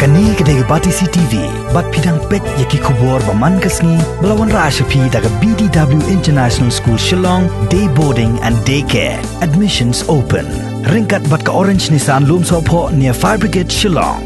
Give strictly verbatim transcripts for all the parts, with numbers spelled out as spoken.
Kane ka dei ka Batesi T V, bad phi dang peit ïa ki khubor ba man ka sngi, ba la wanrah sha phi da ka B D W International School Shillong, Day Boarding and Day Care. Admissions open. Ryngkat bad ka Orange Nissan Lumsohphoh near Fire Brigade Shillong.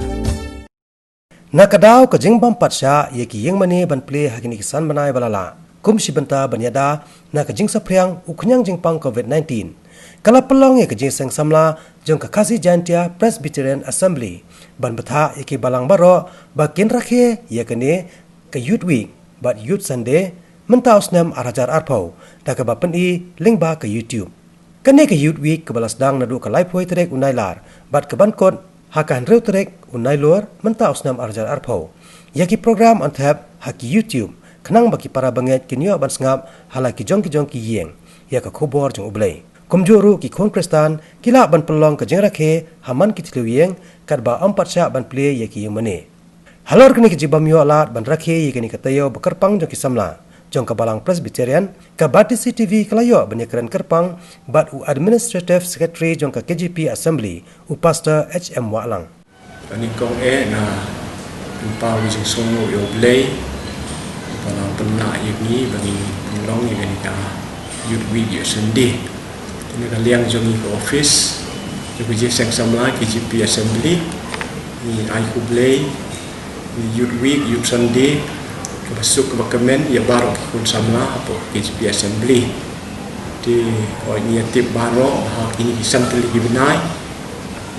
Na ka daw ka jingbym pat shah ïa ki ïingmane ban plie ha kine ki san bnai ba la lah, kum shi bynta ban ïada na ka jingsaphriang u khñiang jingpang covid nineteen, ka la pynlong ïa ka jingïaseng samla jong ka Khasi Jaintia Presbyterian Assembly ban bthah ïa ki balang baroh ba kin rakhe ïa kane ka Youth Week bad Youth Sunday mynta u snem ar hajar arphew, da kaba pyni lyngba ka YouTube. Kane ka Youth Week kaba la sdang naduh ka laiphew tarik u Nailar bad kaban kut ha ka hynriew tarik u Nailur mynta u snem ar hajar arphew. Ïa ki program yn thep ha ki YouTube khnang ba ki para bangeit kin ïoh ban sngap ha la ki jong ki jong ki ïing ïa ka khubor jong U Blei. Kumjuh ruh ki khun Khristan ki lah ban pynlong ka jingrakhe ha man ki thliew ïing katba ym pat shah ban plie ïa ki ïingmane. Halor kane ka jingbym ïoh lad ban rakhe ïa kane ka taïew ba kyrpang jong ki samla jong ka Balang Presbyterian, ka Batesi T V ka la ïoh ban ïakren kyrpang bad u Administrative Secretary jong ka K J P Assembly, u Pastor H M Wahlang. Ka nyngkong eh nga pynpaw ka jingsngewnguh ïa U Blei ba la pynlah ïa ngi ba ngin pynlong ïa kane ka Youth Week, Youth Sunday. Te na ka liang jong ngi ka office jong ka Jingïaseng Samla K J P Assembly, ngi ai khublei ïa Youth Week, Youth Sunday kaba suk kaba kmen ïa baroh ki khun samla hapoh K J P Assembly. Te hooid, ngi ïatip baroh ba ha kine ki san tylli ki bnai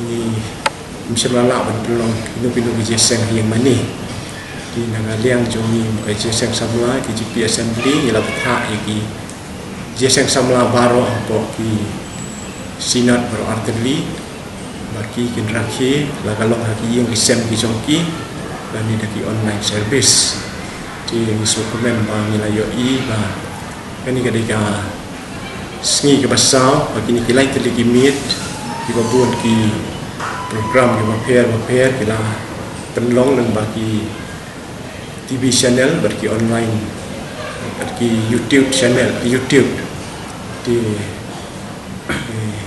ngim shym la lah ban pynlong kino kino ki jingïaseng ha ïingmane. Te na ka liang jong ngi ka Jingïaseng Samla K J P Assembly ngi la bthah ïa ki jingïaseng samla baroh hapoh ki synod baroh artylli ba ki kin rakhe, la ka long ha ki ïing ki sem ki jong ki lane da ki online service. Te ngi sngewkmen ba ngi la ïohi ba kane ka dei ka sngi kaba saw ba kine ki lai tylli ki miet, kiba bun ki program kiba pher bapher ki la pynlong lyngba ki T V channel bad ki online bad ki YouTube channel, YouTube. Te, eh,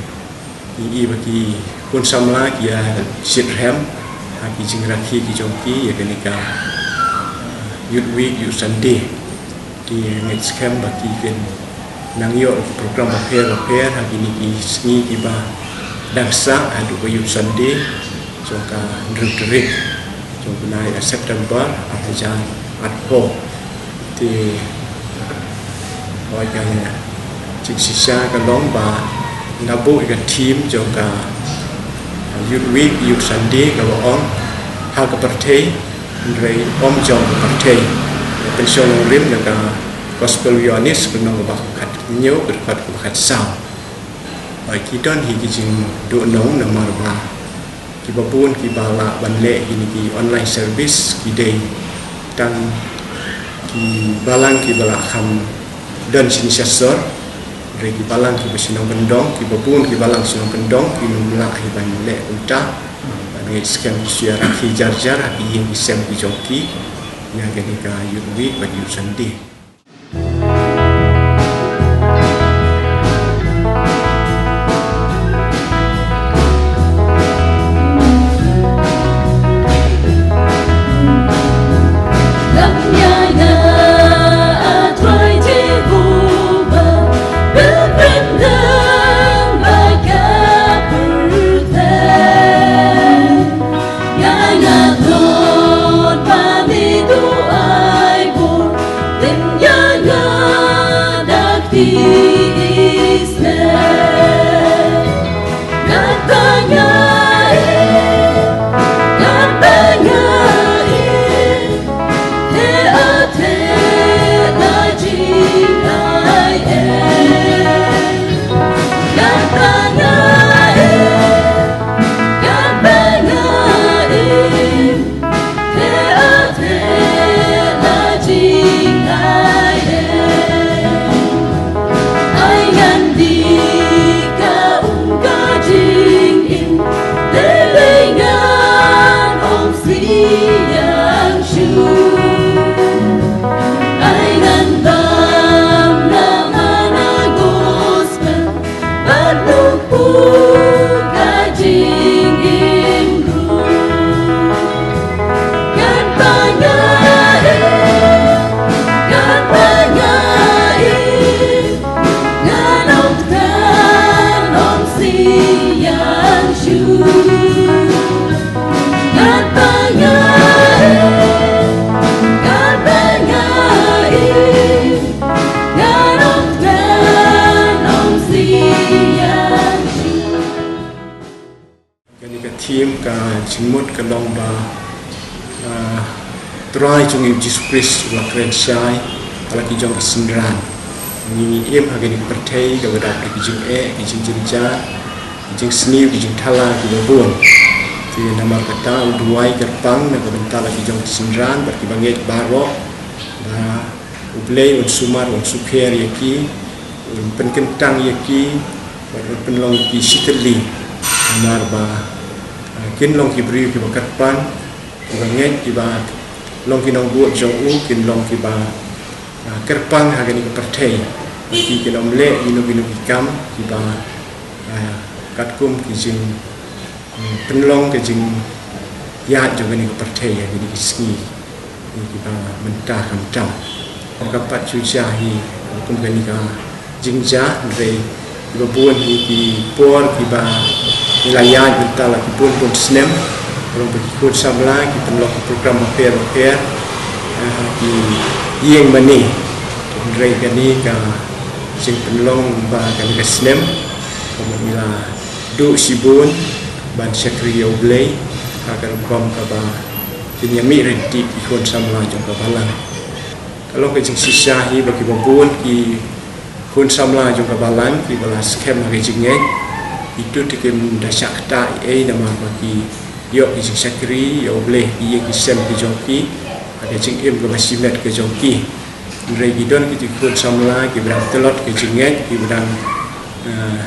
ngi i ba ki khun samla ki ïa shitrhem ha ki jingrakhe ki jong ki ïa kane ka, eh, Youth Week, Youth Sunday. Te ngeit skhem ba ki kin nang ïoh ki program bapher bapher ha kine ki sngi kiba dang sah haduh ka Youth Sunday jong ka hynriew tarik jong u bnai September ar hajar arphew. Te hooid, ka jingshisha ka long ba ngi la buh ïa ka theme jong ka Youth Week, Youth Sunday kaba ong ha ka pyrthei hynrei ym jong ka pyrthei. Pynshong nongrim na ka Gospel Ïoannis, lynnong kaba khathynñiew, ka dkhot kaba khatsaw. Hooid, ki don hi ki jingduhnong namar ba kiba bun kiba lah ban leh kine ki online service ki dei tang ki balang kiba lah kham don shisha sor. Hynrei ki balang kiba shnong kyndong, kiba bun ki balang shnong kyndong kim lah hi ban leh kumta. Bad ngeit skhem ki shu ïa rakhe jar jar ha ki ïing ki sem ki jong ki ïa kane ka Youth Week bad Youth Sunday. Mut ka long ba, ah, Trai jong ngi Jisu Khrist u la kren shai ha la ki jong ki synran. Ngi ngi im ha kane ka pyrthei kaba dap da ki jingeh, ki jingjynjar, ki jingsniew, ki jingthala kiba bun. Te namar kata u duwai kyrpang na ka bynta la ki jong ki synran bad kiba ngeit baroh ba U Blei un sumar, un sukher ïa ki, un pynkyntang ïa ki bad un pynlong ïa ki shitylli. Namar ba, ah, kin long ki briew kiba kyrpang, kiba ngeit, kiba long ki nongbud jong u, kin long kiba, ah, kyrpang ha kane ka pyrthei. Ki kin ym leh kino kino ki kam kiba, ah, katkum ki jing, hmm, pynlong ka jingïaid jong kane ka pyrthei ha kine ki sngi kiba mynta khamtam. Kam pat shuh shuh hi kum kane ka jingjia, hynrei kiba bun hi ki por kiba ngi la ïaid mynta la ki bun bun snem. Ruh ba ki khun samla ki pynlong ki program bapher bapher, eh, ki ïing mane. Hynrei kane ka jingpynlong ba kane ka snem, kumba ngi la duh shibun ban shakri ïa U Blei ha ka rukom kaba kin ïa mih ryntih ki khun samla jong ka balang. Ka long ka jingshisha hi ba kiba bun ki khun samla jong ka balang kiba la skhem ha ka jingngeit, kito te kim da shah ktah ei ei namar ba ki ïoh ki jingshakri ïa U Blei ha ki ïing ki sem ki jong ki, ha ka jingim kaba shimet ka jong ki. Hynrei ki don kito ki khun samla kiba dang tlot ka jingngeit, kiba dang, eh,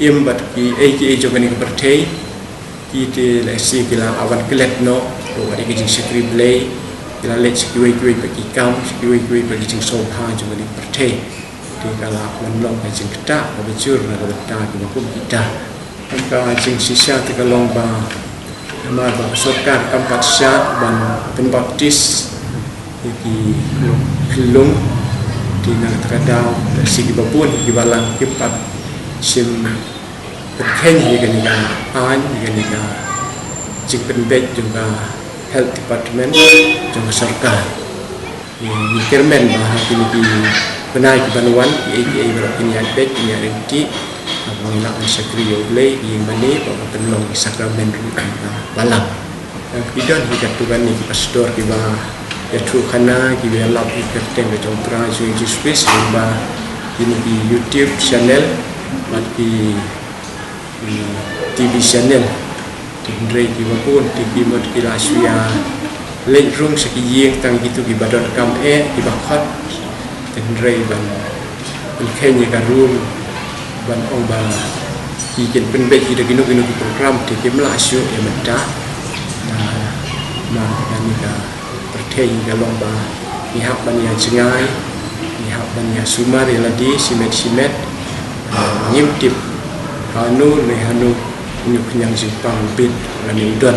im bad kiei kiei jong kane ka pyrthei. Ki te lehse ki la wan klet noh ruh bad ïa ka jingshakri Blei, ki la leit sha kiwei kiwei pat ki kam, sha kiwei kiwei pat ki jingsngewbha jong kane ka pyrthei. Te ka la wan long ka jingktah kaba jur na ka bynta kiba kum kita. Ka jingshisha te ka long ba namar ba ka sorkar kam pat shah ban pynbaptis ïa ki khyllung, te na kata ka daw lehse kiba bun ïa ki balang kim pat shym pynkheiñ ïa kane ka aiñ, ïa kane ka jingpynbeit jong ka Health Department jong ka sorkar. Ngi kyrmen ba ha kine ki bnai ki ban wan, kiei kiei baroh kin ïaid beit, kin ïaid ryntih. Haba ngi lah ban shakri ïa U Blei, ïing mane, bad ban pynlong ki sakramen ruh jong ka balang. Ki don hi katto katne ki pastor kiba ïathuhkhana, kiba ïalap ïa ka kyrteng ka jong U Trai jong ngi Jisu Khrist lyngba kine ki YouTube channel bad ki, mm, T V channel. Te hynrei kiba bun te ki mut ki la shu ïa leit rung sha ki ïing tang kito kiba donkam eh, kiba khot. Te hynrei ban pynkheiñ ïa ka rule ban ong ba ki kin pynbeit ïa kino kino ki program te kim lah shuh ïa mynta. Na, na kane ka pyrthei ka long ba ngi hap ban ïa jngai, ngi hap ban ïa sumar ïa lade shimet shimet. Ngim tip hano ne hano une u khñiang jingpang u bit lane u don.